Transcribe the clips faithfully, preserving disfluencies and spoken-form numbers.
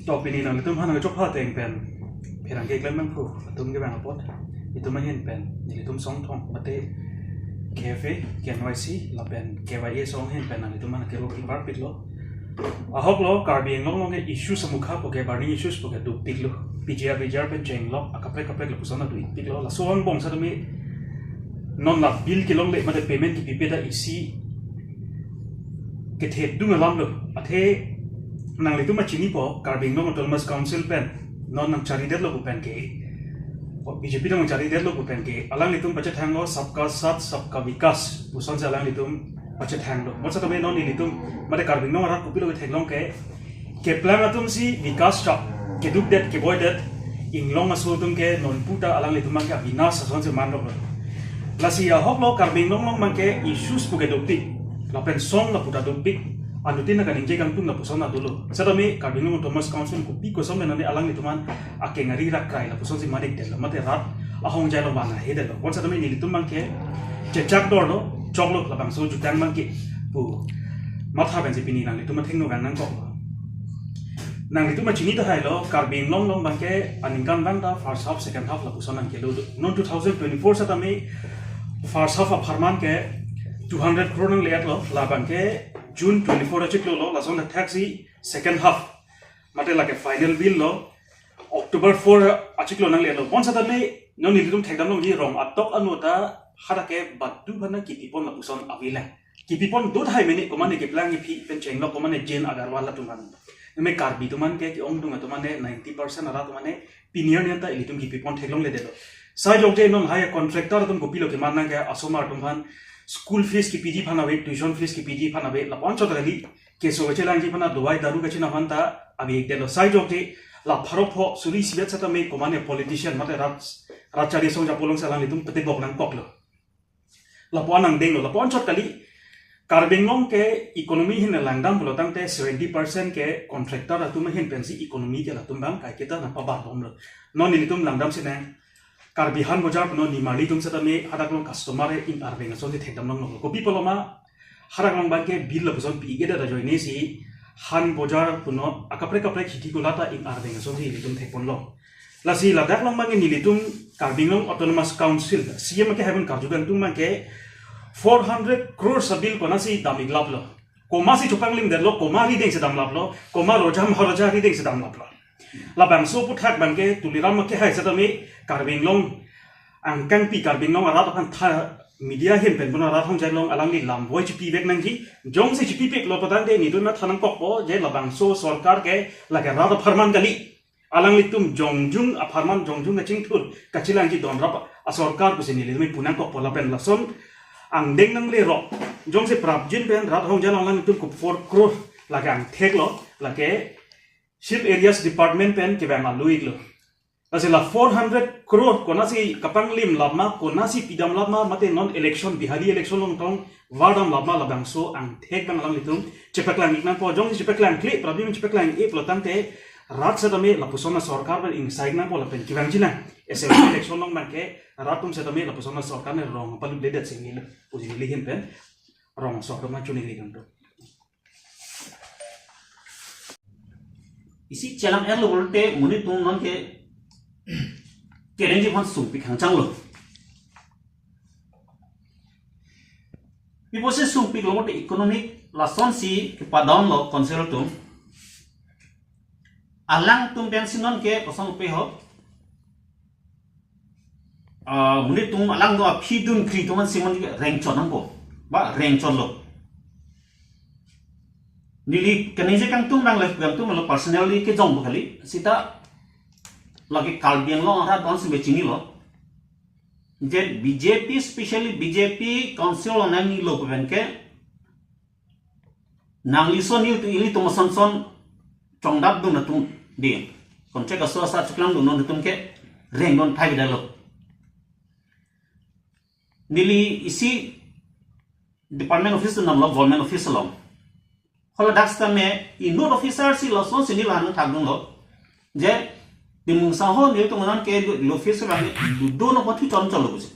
To pini nanglitum aphan nangchokha ateng pen pherangke keklem nangkok atum kevang apot itum ahin pen nelitum song thong mate K F A, K N Y C lapen K Y A asong ahin pen nanglitum aphan kero kibar piklo. Ahok lo, Karbi Anglong along ke issues amukha pu ke, burning issues pu ke dopiklo. P G R V G R pen chenglok akaprek kaprek lapuson adu ikpiklo. Laso angbong setame non la bill kelongle mate payment kipipe ta isi kethedung alam lo. Athe nanglitum machinipo, Karbi Anglong Autonomous Council pen non nangcharidetlo pu pen ke, o, B J P nangcharidetlo pu pen ke, alanglitum pachethanglo Sabka Saath Sabka Vikas pusonsi alanglitum pachethanglo. Mo setame non nelitum mate Karbi Anglong arat kopilo ketheklong ke, keplang atumsi vikas chap kedukdet keboidet, inglong aso atum ke nonpu ta alanglitum abang ke avinash asonsi mandoklo. Lasi ahok lo, Karbi Anglong along abang ke issues pu ke dopik, lapen song lapu ta dopik, anuttin kaningje kangtung lapuson adu lo. Setame Karbi Anglong Autonomous Council kopi koson menane alanglitum aphan akeng ari rakrai lapusonsi manikdetlo mate rat ahongjai along bana hedetlo. Mo setame nelitum abang ke chechak dorlo, choklo, labangso jutang abang ke pu matha pensi pini nanglitum athengno vang nangkoklo. Nanglitum machini tahai lo, Karbi Anglong along abang ke aningkanvang ta first half, second half lapuson nangkelo do. Non two thousand twenty-four setame first half apharman ke two hundred crore nangle-etlo, labang ke June twenty-four achiklo lo, lason thakthaksi second half mate lake final bill lo October four achiklo nangle-etlo. Mo setame non nelitum thekdamlongji, rong atok anu ta hadak ke badu aphan kipipon lapuson avelang. Kipipon do tahai mene, komane keplang iphi pen chenglok, komane Jain Agarwal atum aphan. Neme Karbi atum aphan ke, ke-ongdung atum aphan ninety percent arat atum aphan pini arni anta ilitum kipipon theklongledetlo. Sai jokje non lahai contractor atum kopilo keman nang ke, asomar atum aphan school fees kipiji aphan ave, tuition fees kipiji aphan ave, lapu-an chot kali, keso kachelangji aphan, dawai daru kachinang aphan ta ave-ikdetlo. Sai jokje la pharo pho suri isi vet setame komane politician mate rat, rat chari asong japo alongsi alanglitum petebok nangkoklo. Lapu-an angdenglo, lapu-an chot kali. Karbi Anglong ke economy ahin langdam pulo tangte seventy percent ke contractor atum ahin pensi economy ke latum abang kaiketa nangpabardomlo. Non nelitum langdamsi nang, Karbi Han Bojar punon nimarli atum setame hadak along customer ingarveng asonsi thekdamlonglo. Kopi pulo ma, hadak along abang ke bill lapuson pi-ikdet ajoinesi Han Bojar punon akaprek kaprek hiti kula ta ingarveng asonsi ilitum thekponlo. Lasi ladak along abang ke nelitum Karbi Anglong Autonomous Council, C E M ke haiben karju kangtung abang ke four hundred crores a-bill konatsi dam-iklaplo. Komatsi chepanglimdetlo, koma aridengsi damlaplo, koma Rojam Haroja aridengsi damlaplo. Labangso aphuthak abang ke Tuliram Ronghang setame Karbi Anglong angkangpi, Karbi Anglong arat aphan tha media ahin pen punon rat ahongjai along alangli lam boi chepivek nangji, jongsi chepipiklo patangte nelitum matha nangkokpo je labangso sorkar ke lake rat apharman kali. Alanglitum jongjung apharman jongjung kachingthur kachelangji donrap asorkar pusi nelitum pu nangkokpo lapen lason angdeng nanglerok. Jongsi prapjin pen rat ahongjai along alanglitum ko four crore lake angtheklo, lake Hill Areas Department pen kevang alo-iklo. Lasi la four hundred crore konatsi kapanglimlap ma, konatsi pidamlap ma, mate non election, Bihari election along tong vardamlap ma, labangso angthek abang alanglitum chepaklang-ik nangpo. Jongsi chepaklangkle, prapjin chepaklang-iklo tangte rat setame lapuson asorkar pen ingsai-ik nangpo lapen kevangjilang assembly election along abang ke rat atum setame lapuson asorkar ne rong palutledetsi neli puji neli ahin pen rong asor atum choningri kangtung. Isi chelang-etlo pulote monit atum nonke kerengji aphan sungpik hangchanglo. Pi apotsi sungpiklo pulote economic lasonsi kepadownlo council atum. Alangtum pensi nonke kosonpe ho. Ah, monit atum alangtum aphi dunkri atum ansi mon rengchot nangpo. Ba rengchotlo. Neli kaningje kangtung abang le, kangtung abang lo personally kejongpo kali. Seta lake Karbi Anglong arat atum si be chinilo. Je B J P, specially B J P council along nangnilo pu pen ke nangliso nelitum, ilitum asonson chongdapdun atum dei. Contract aso asa cheklamdun atum ke rengdun thai bidalo. Neli isi department office namlo, government office along. Hala dak setame inut officer si lasonsi neli lahan thakdunlo. Je, Timung Sangho nelitum nonke lo office abang dodun apot chon cholo pusi.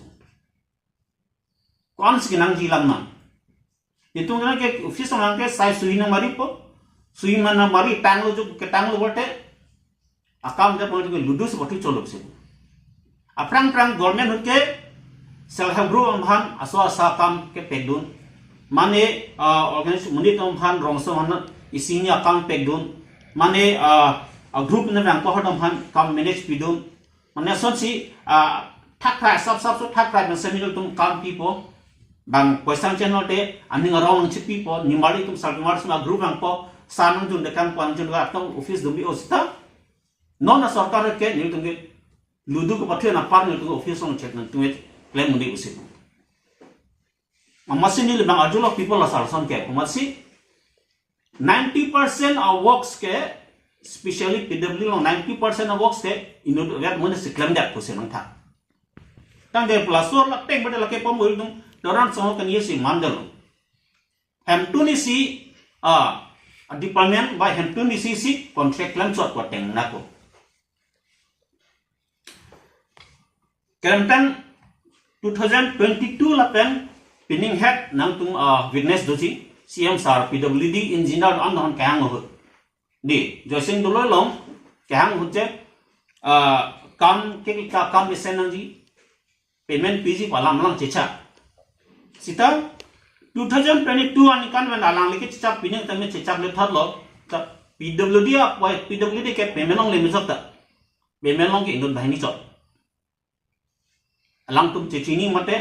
Ko-ansi kenangji lang ma. Itum nonke office nonke sai sui nangmaripo. Sui ma nangmari tanglo, juk ketanglo pulote akam ke pon ke ludu si bothu cholo si. Aphrang phrang government ahut ke self help group aphan aso asa akam kepedun. Mane, ah, organization monit aphan rongso aphan isi hini akam pedun. Mane, ah, a group ne rang pohor aphan kam manage pidun. Mane asonsi, ah, thakrai sap sap so thakrai na seminar atum kam pipo. Bang question channel te aning arong nangchipipo, nimari atum sal nimari sima group nangpo, sa nangjun dekang po, nangjun dekang atum office dum bi osita. Non a sorkar ke nelitum ke ludu ke pathe na par nelitum office along check nangtum klem mundi usi. Amatsi neli bang arjulok people la sarson ke, amatsi ninety percent a works ke, specially P W D along ninety percent a works ke inut vet mune si klemdet pusi nangtha. Tangte plasur la peng bade lake pom ul dung doran songo kan yesi mandal. Hemtun isi, ah, department ba hemtun isi si contract klemchot ko teng nako. Kelemtang two thousand twenty-two lapen pining het nangtum, ah, witness doji C M sir P W D engineer an don kehang ahut. Di, Joysing Doloi along kehang ahut je, ah, kam ke ka kam isen nangji, payment piji pu alam lang chechak. Sita two thousand twenty-two aningkan pen alangli ke chechak pining tame chechak le thotlo. Ta P W D a, P W D ke payment longle mejok ta. Payment long ke inut banghini chot. Alangtum chechini mate,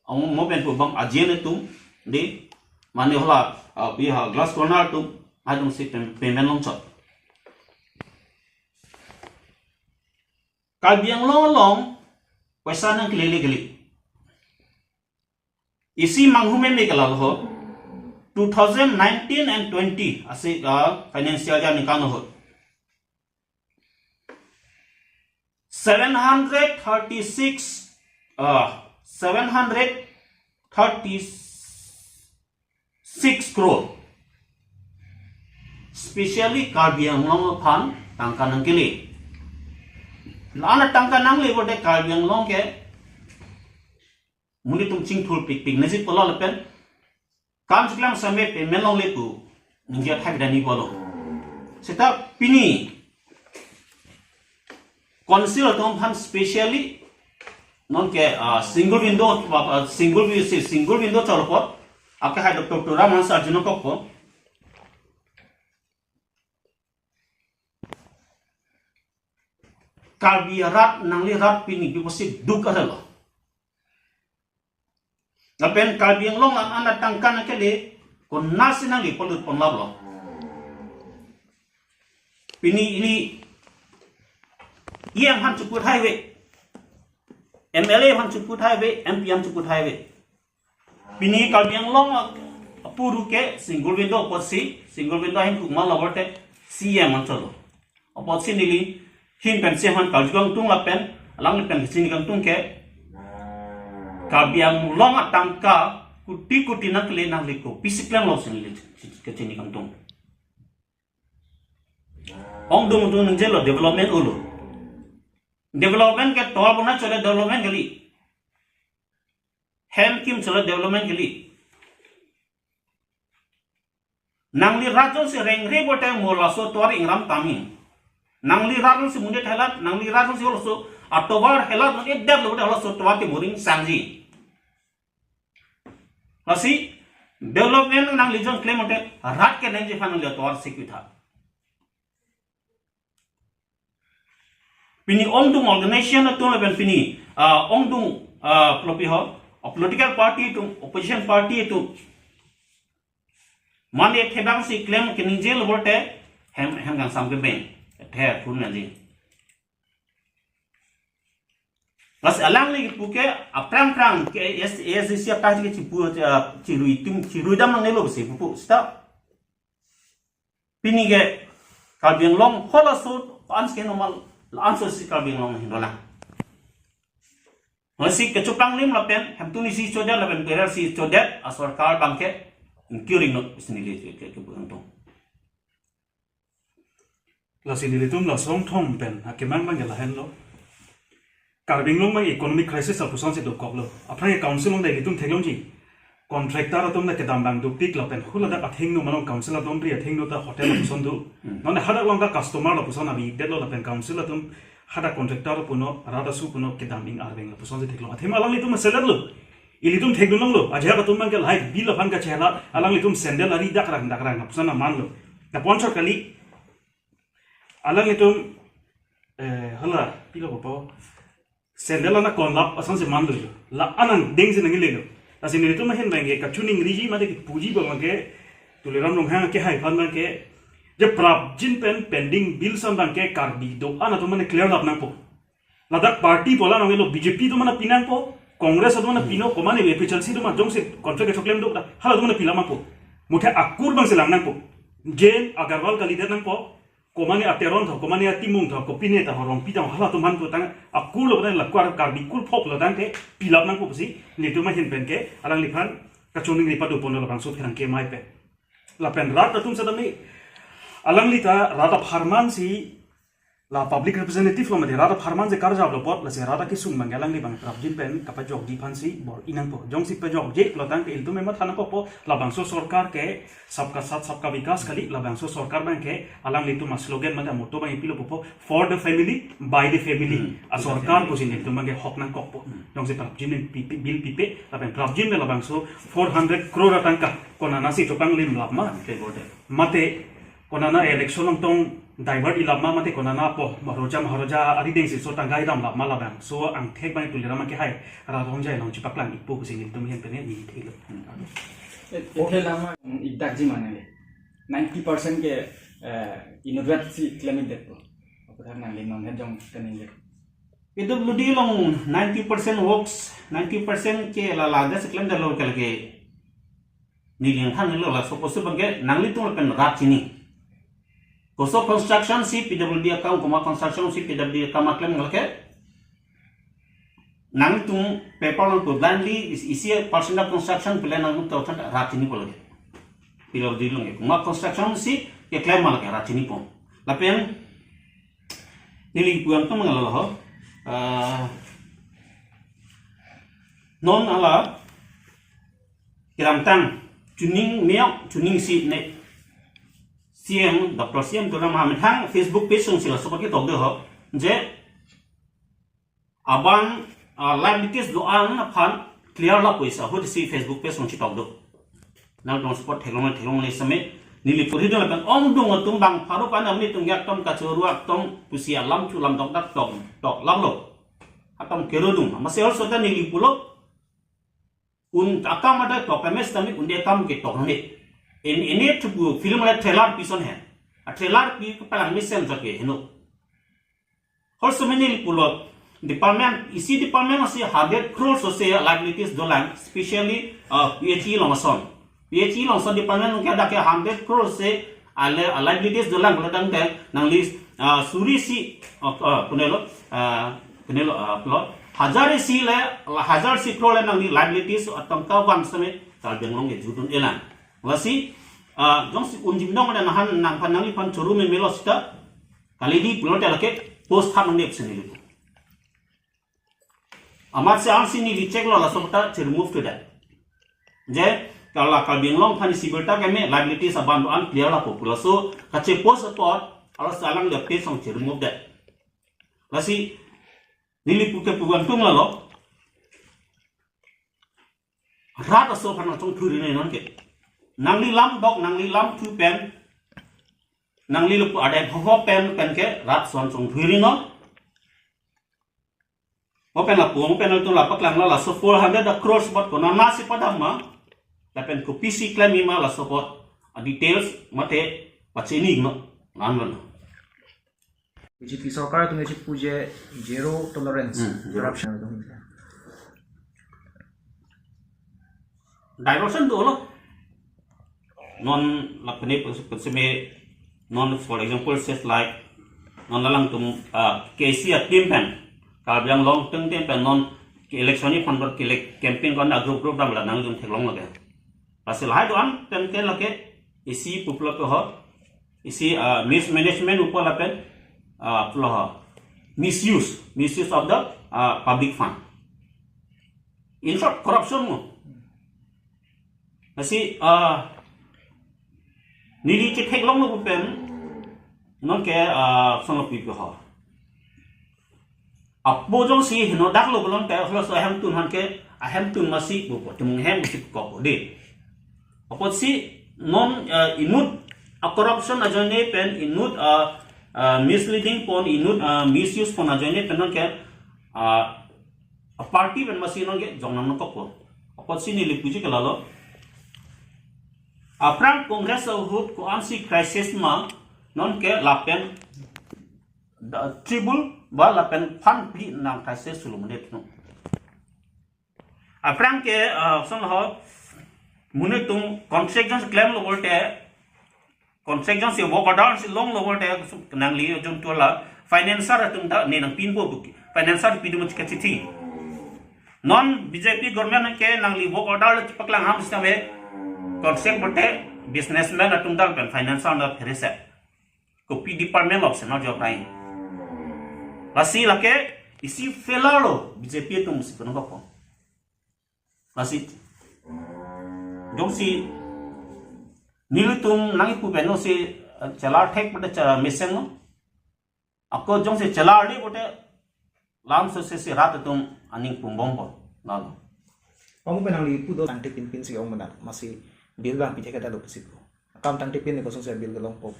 ang mo pen pu bang ajen atum, di, mane hala, ah, pi ha glass corner atum, atum si pay-, payment long chot. Karbi Anglong along, paisa nangkelele kali. Isi manghu meme ke lalo ho, two thousand nineteen and twenty, asi, ah, financial year aningkan ahut. Seven hundred thirty-six, ah, seven hundred thirty-six crore. Specially Karbi Anglong aphan tangka nangkele. La-an tangka nangle borde Karbi Anglong ke monit atum chingthur pikpik nangji pulo lapen kam chiklam same payment longle pu ningje thak dani bolo. Seta pini council atum aphan specially non ke, ah, single window, ah, single wi-, si-, single window cholo apot, ake hai Doctor Tuliram Ronghang sir arjuno kok ko. Karbi arat nangli rat pini biposi duk arelo. Lapen Karbi Anglong an an tangka nangkele konatsi nangli polut ponlaplo. Pini ili E M aphan chuput highway, M L A aphan chuput highway, M P aphan chuput highway. Pini Karbi Anglong apuru ke single window apotsi, single window ahin kukma laborte C M ancholo. Apotsi neli hin pensi aphan karju kangtung lapen alangli pen kachini kangtung ke Karbi Anglong atangka kuti kuti nangkele nangli kopisi klemlo si neli kachini kangtung. Ongdung ongdung ningjelo development olo. Development ke tovar bona chole development kali. Hem kim chole development kali. Nangli rat jongsi rengre bote mo laso tovar ingram tame. Nangli rat jongsi monit helat, nangli rat jongsi laso atovar helat, nang edap lo bote laso tovar ke mo ringsangji. Lasi development nangli jong klem bote rat ke nangji aphan nangli atovar sikitha. Pini ongdung organization atum lapen pini, ah, ongdung, ah, pulo pi ho, ah, political party atum, opposition party atum. Mane thedang si klem keningje lo bote hem, hem kangsam ke beng. The phun nangji. Lasi alangli pu ke aphrang phrang ke A S D C aphrang ke chipu, ah, chirui tim, chirui dam nangnelo si pupu. Seta pini ke Karbi Anglong halaso ansi ke normal, la-anso si Karbi Anglong hin dolang. Lasi kechupang lim lapen hemtun isi chodet lapen perar si chodet asorkar abangke ingkiring no sini le ke ke ke bangtung. Lasi nelitum la Songthong pen akemang abangke lahenlo. Karbi Anglong abang economic crisis apusonsi dokoklo. Aphrang ke council along dai nelitum theklongji. contractor atum ta kedam abang dopik lapen haladak athengno, mane council adonri athengno ta hotel lapuson do. Hmm. Non hadak along ta customer lapuson avi detlo lapen council atum hadak contractor puno, rat aso puno kedam ing arveng lapusonsi theklong. Athema alanglitum seletlo. Ilitum thekdunlonglo. Ajahak atum abangke lahai bill aphan kachehela, alanglitum sandal ari dakrang dakrang lapuson amanlo. Lapuson kali, alanglitum, eh, hala, pilo pupo, sandal ana konlap asonsi manlo. La anang dengsi nanglelo. Lasi nelitum ahin abangke kachiningriji mate kepuji abangke, Tuliram Ronghang kehai aphan abangke, je prapjin pen pending bill ason abangke Karbi do-an atum mane clear lap nangpo. Ladak party pola nanglo, B J P atum mane pinangpo, Congress atum mane pino, komane A P H L C atum mane jongsi contract kechoklem do ta, hala atum mane pilap nangpo. Muthe akur abangsi lang nangpo. Jain Agarwal kalidet nangpo, komane a Teron tho, komane a Timung tho, kopine ta ho, Rongpi ta ho, hala atum aphan putang akur lo tang, la Kar-, Karbi kur phok lo tangte pilap nangpo pusi nelitum ahin penke alangliphan kachiningri pado ponlo labangso pherangke amei pen. Lapen rat atum setame, alangli ta rat apharman si, la public representative lo mate, rat apharman si karjap lo apot, lasi rat akesung abangke alangli abang prapjin pen kapajokji aphansi bor-i nangpo. Jongsi pajokje lo tangte ilitum ematha nangkokpo, labangso sorkar ke sabka saath sabka vikas kali, labangso sorkar abangke alanglitum a slogan mate motto abang pilo pupo, for the family, by the family. Hmm. A sorkar pusi nelitum abangke hok nangkokpo. Hmm. Jongsi prapjin pen pi-, pi-, bill pipe, lapen prapjin pen labangso four hundred crore atangka konanasi chopanglim lap ma. Oke, got it. Mate konana election along tong divert ilap ma, mate konana po Maharaja Maharaja arideng si so tangka idam lap ma labangso angthek abang Tuliram kehai rat ahongjai along chipaklang-ikpo pusi nelitum ahin pen neli thelo. Hmm. Oke, lama idakji mane. Ninety percent ke, eh, inutvet si klemdetpo. Apotha nangli non he jong klemdet. P W D along ninety percent works, ninety percent ke la la das klemdetlo kalake. Neli nangthanlo, laso koso abangke nanglitum lapen rat chini. Koso construction si P W D akam, komat construction si P W D akam aklem kalake. Nangtum paper along pu blindly is-, isi percent of construction plan nangtum tau than rat chinipo lake. P W D along ke. Komat construction si keklem ma lake, rat chinipo. Lapen neli pu-an tum mangalo ho. Ah, non hala kedamtang chuning miyok, chuning si ne C M, Doctor C M Tuliram amethang Facebook page alongsi laso apot ketok do ho. Je abang, ah, liabilities do-an aphan clear lap pu isi ahut si Facebook page along chitok do. Nangtum support theklong theklongle seme neli puri do lapen ongdung atum bang pharo pen amonit atum akam kachoro atum pusi alam chu lam dokdak tok tok laplo. Akam kerodung. Amatsi also ta neli pulo. Un akam ada tok kami setame un-e akam ketok nangji. Ini, ini tuku film le trailer pison he. A trailer pi kepalang mesen jake heno. Hor semeni pulo department, isi department asi hundred crores ase liabilities dolang, specially, uh, P H E along ason. P H E along ason department ke ada ke hundred crores ase ale, uh, liabilities dolang, kalau tangte nangli, uh, suri isi, uh, uh, punelo, uh, punelo, uh, pulo hajar isi le, hajar isi crore le nangli liabilities atangka van seme Karbi Anglong ke judun elang. Lasi, uh, jongsi unjim dong ada nahan nangphan nangliphan choro memelo sita, kalidi pulote lake post ham nangdep seni lipu. Amatsi ansi neli check lo, laso ta che remove to that. Je, kalau Karbi Anglong aphan isi birta keme liabilities abang do-an clear lapo pu, laso kache post apot, alas alang dia page along che remove that. Lasi neli puke pu-an tum lalo. Rat aso aphan chongthuiri nai non ke. Nangli lam dok, nangli lam thu pen, nangli lupu adai phoho pen, pen ke rat ason chongthuiri non. Mo pen lapu, mo pen latum lapaklanglo, laso four hundred crores apot konanasi padam ma, lapen kopisi klem ma laso apot a details mate pachini no, nanlo no. B J P sorkar atum chepuje zero tolerance, hmm, zero corruption atum. Diversion dolo. Non lapen e pus-, puseme non, for example, says like non alangtum, ah, K C a team pen Karbi Anglong teng team pen non ke election ni phan ber ke elec-, campaign kon a group group dam la nangtum theklong lake. Lasi lahai do-an pen ke lake isi pulo ke ho, isi, ah, mismanagement upo lapen, ah, pulo ho, misuse, misuse of the, ah, public fund. In short, corruption mo. Lasi, ah, neli chetheklonglo pen, nonke, ah, sonlo pipi ho. Apo jongsi heno daklo pulote, halaso ahemtun aphan ke, ahemtun masi pupo, tum hem si kok di. Apotsi non, ah, inut a corruption ajoine pen, inut, ah, ah, misleading pon, inut, ah, misuse pon ajoine pen nonke, ah, a party pen masi nonke jongnang nangkokpo. Apotsi neli puji ke lalo. Aphrang Congress ahut ko-ansi crisis ma nonke lapen da, tribal ba lapen fund pi nang crisis sulo mene tunu. Aphrang ke, ah, son ho mene tum contract jongsi klemlo pulote, contract jongsi work order si longlo pulote nangli jongtula financer atum ta ne nangpinpo puke. Financer pidun chika chithi. Non B J P government ke nangli work order le chepaklang ham sitame contract pulote businessman atum ta lapen financer na pherese. Kopi department lo seno job lain. Lasi lake isi failure lo B J P atum si kono kopo. Lasi jongsi nelitum nangkipu pen jongsi, eh, chelar thek pada cha mesen lo. Ako jongsi chelar di pulote lam sose si rat atum aning pumbompo. Lalo. Kamu penang di pudo tangte pinpin si ong benak masi bill bang pithek ada lo pusi pu. Akam tangte pin ni kosong si bill kelongpo.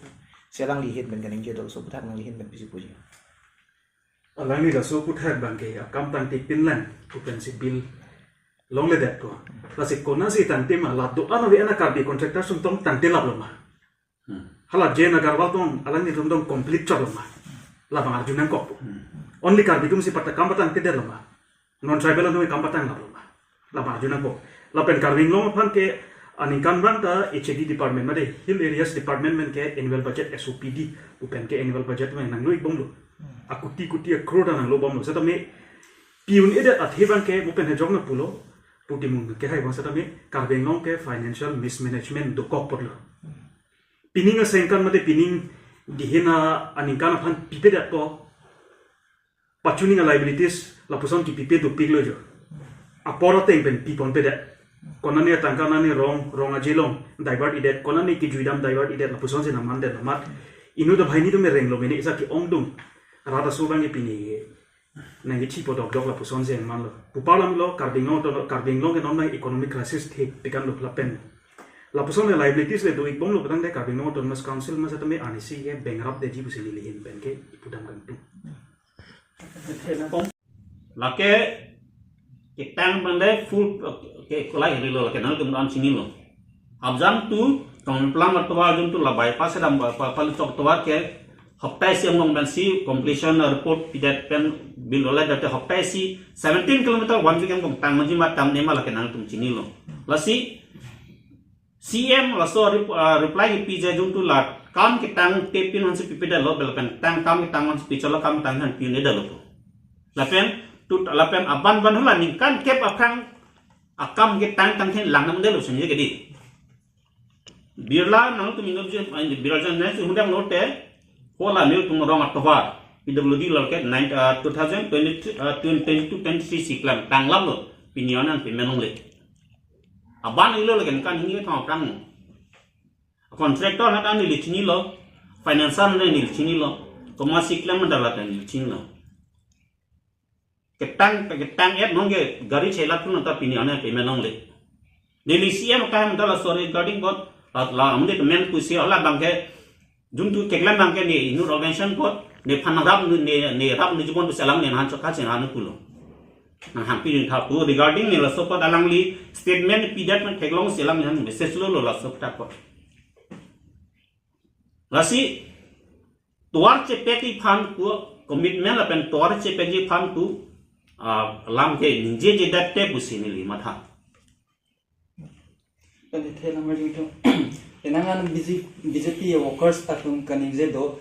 Si alangli ahin pen kaningje dolo, laso aputhak nangli ahin pen pisi puji. Alangli laso aputhak abang ke akam tangte pinlang pu pensi bill longledet ko. Lasi konatsi tangte ma la do-an ave ana Karbi contractor sung tong tangte laplo ma. Hmm. Hala J N Agarwal tong alanglitum tong complete chotlo ma. Labang arju nangkokpo. Hmm. Only Karbi atum si pata kam patangtedetlo ma. Non tribal atum kam patang laplo ma. Labang arju nangkok. Lapen Karbi Anglong aphan ke aningkanvang ta H A D department mate Hill Areas Department pen ke annual budget, S O P D pu pen ke annual budget pen nanglo-ikbomlo. Akuti kuti a crore ta nanglobomlo. Setame pi un-edet athe abang ke mo pen hejok na pulo. Pu timung ke hai abang setame Karbi Anglong ke financial mismanagement dokok apotlo. Pining asengkan mate pining dihin a aningkan aphan pipedet po. Pachuning a liabilities lapuson kipipe dopiklo jo. Apor ateng pen piponpedet. Konane atangka nane rong, rong ajelong divert-idet, konane kijuidam divert-idet, lapusonsi nangmandet lamat. Inut abahini atum renglo mene esa ke-ongdung. Rat aso abang ke pini nangkechipo dokdok lapusonsi nangmanlo. Pu parlam lo Karbi Anglong to, Karbi Anglong ke non nang economic crisis thepik-anlo lapen lapuson le liabilities le do-ikbomlo pu tangte Karbi Anglong Autonomous Council ma setame anisi ke bankrupt detji pusi neli ahin pen ke ipudam kangtung. Lake ketang pen le full, eh, ke kolai rilo lake nangtum an chinilo. Abjam tu tong pelang atovar jun tu la bypass dam pa, pa, palu chok tovar ke hapta isi angbong pensi completion report pidet pen bill olai date hapta isi seventeen kilometer one week angbong tang manji ma tang nema lake nangtum chinilo. Lasi C M laso rep-, ah, reply pije jun tu la kam ketang tepin hansi pipedetlo bel pen tang kam ketang hansi picholo kam tang han pin edetlo. Lapen tu lapen aban ban hula ningkan kep aphrang akam ketang tangthe lang nam delo sunye kedi. Birla nangtum inut je, ah, Birla jan nai sundang note, hola nelitum rong atovar, P W D lorke nine, ah, two thousand twenty, ah, twenty-two twenty-three si klem tang laplo, pini anan payment longle. Aban ilo lake kan hini thang aphrang. Contractor nat ani lichinilo, financer nat ani lichinilo, komatsi klem mandala tang lichinilo. Ketang, ketang et nonke gari chelat pun ta pini anan payment longle. Neli C M kaham ta laso regarding apot, la, la, amde kemen pusi ala abang ke, jun tu keklem abang ke ne inut organization apot, nephan rap ne, ne rap ne jibon pusi alang ne han chokha cheng han pulo. Nang hampi jun tha pu regarding ne laso apot alangli statement pidet nang theklongsi alang ne han message lolo laso apot. Lasi, tovar chepekji aphan pu commitment lapen tovar chepekji aphan pu, ah, lam ke ningjejedet te pusi neli matha. Tadi the number itu. Penangan B J P, B J P workers atum kaningje do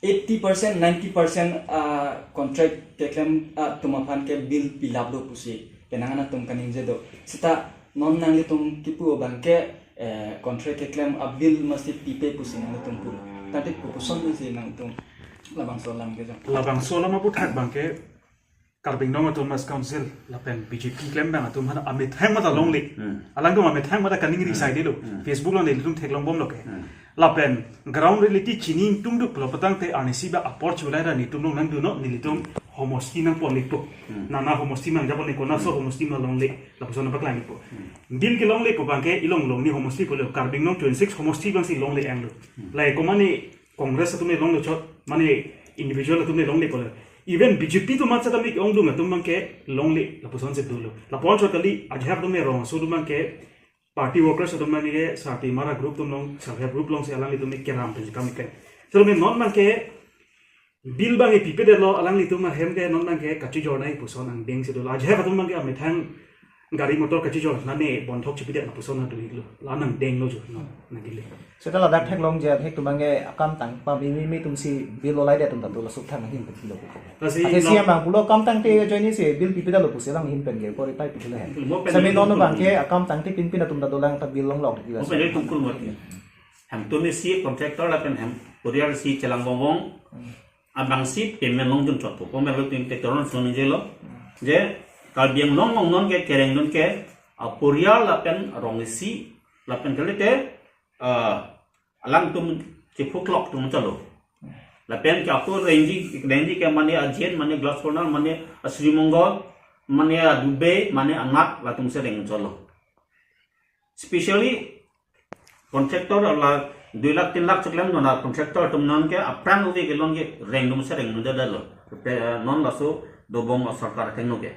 eighty percent, ninety percent, ah, contract keklem, ah, atum aphan ke bill pilaplo pusi penangan atum kaningje do. Seta non nanglitum kipu abang ke, eh, contract keklem a bill mesti pipe pusi nanglitum pu. Tadi kopuson pusi nangtum labangso alam ke jang. Labangso alam aputhak abang ke Karbi Anglong Autonomous Council lapen B J P klembang atum aphan amethang mata longle. Hmm. Alangtum amethang mata kaningri Hmm. saidelo. Hmm. Facebook along nelitum theklongbomlo ke. Hmm. Lapen ground reality chini ingtungduklo patangte arnisi ba apor chulai ra nelitum along nangdunnon, nelitum homosti nangponlepo. Hmm. Nana homosti nangjaponle, konaso Hmm. homosti ma longle, lapuson nangpaklangpo. Hmm. Bill kelonglepo abangke ilong longle homosti pulo, Karbi Anglong twenty-six homosti abangsi longle anglo. Hmm. Lahei komane Congress atum longlo chot, mane individual atum longlepo le. Even B J P atum matsa tame ongdung atum abangke longle lapuson si dolo. Lapu-an chot kali, ajahak atum rong aso atum abangke party workers atum abangke sarpi mara group atum along, self help group alongsi alanglitum keram pen kam ikan. Selalu non abangke bill abangke pipedetlo, alanglitum ahem ke non abangke kachijor nangji puson angdeng si dolo. Ajahak atum abangke amethang gari motor kachijor, mane bonthok chipedetlo puson nangdunlo. La nangdenglo jo, no, nangdile. Seta ladak theklongji athek atum abangke akam tang pameme atumsi bill olaidet atum ta dolo, sukthang ahin pen pilo. Lasi Ate lo- si amang pulo akam tangte ajoinesi bill pipedetlo pusi alang ahin pen ke kori pai pipedetlo he. Mo pen Sami lo non tungkol abangke mo. Akam tangte pinpin atum ta dolang ta bill longlok di Mo pen lo tungkol mo. Hem atumsi contractor lapen hem poriyal si chelang bongbong. Hmm. Abangsi payment longdun chotpo. Pamelo tin te toron soni jelo. Je Karbi Anglong along non ke kerengdun ke, ah, poriyal lapen rong isi lapen kalite, ah, alangtum chiphuklok atum chalo. Lapen ke apo rengji, rengji ke mane ajen, mane glass corner, mane a Sri Mongol, mane a Dubai, mane anak latumsi reng chalo. Specially contractor la dui lakh tin lakh choklem non a contractor atum non ke aphrang ove ke lon ke rengdunsi rengdundetlo. Pe, non laso dobom a sorkar athengno ke.